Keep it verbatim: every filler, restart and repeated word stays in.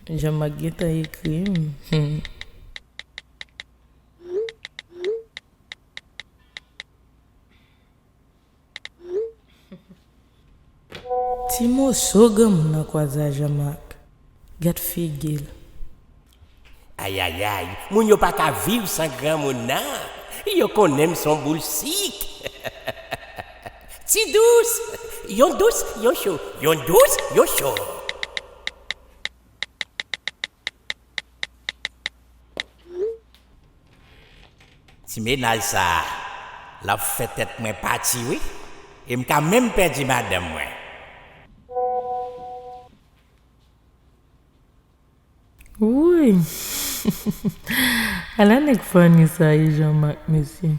Jean-Marc gentan ekri m. Hmm. Ti moso granmoun nan kwaze a Jean-Marc. Gad figi l. Ayayay, moun yo pa ka viv san granmoun nan. Yo konnen m s on boul sik. Ti dous, yon dous, yon cho, yon dous, yon cho. Ti mennaj sa a, l ap fè tèt mwen pati wi. E m ka menm pèdi madanm mwen. Wouy! Ala nèg funny sa ye, Jean-Marc, mesye.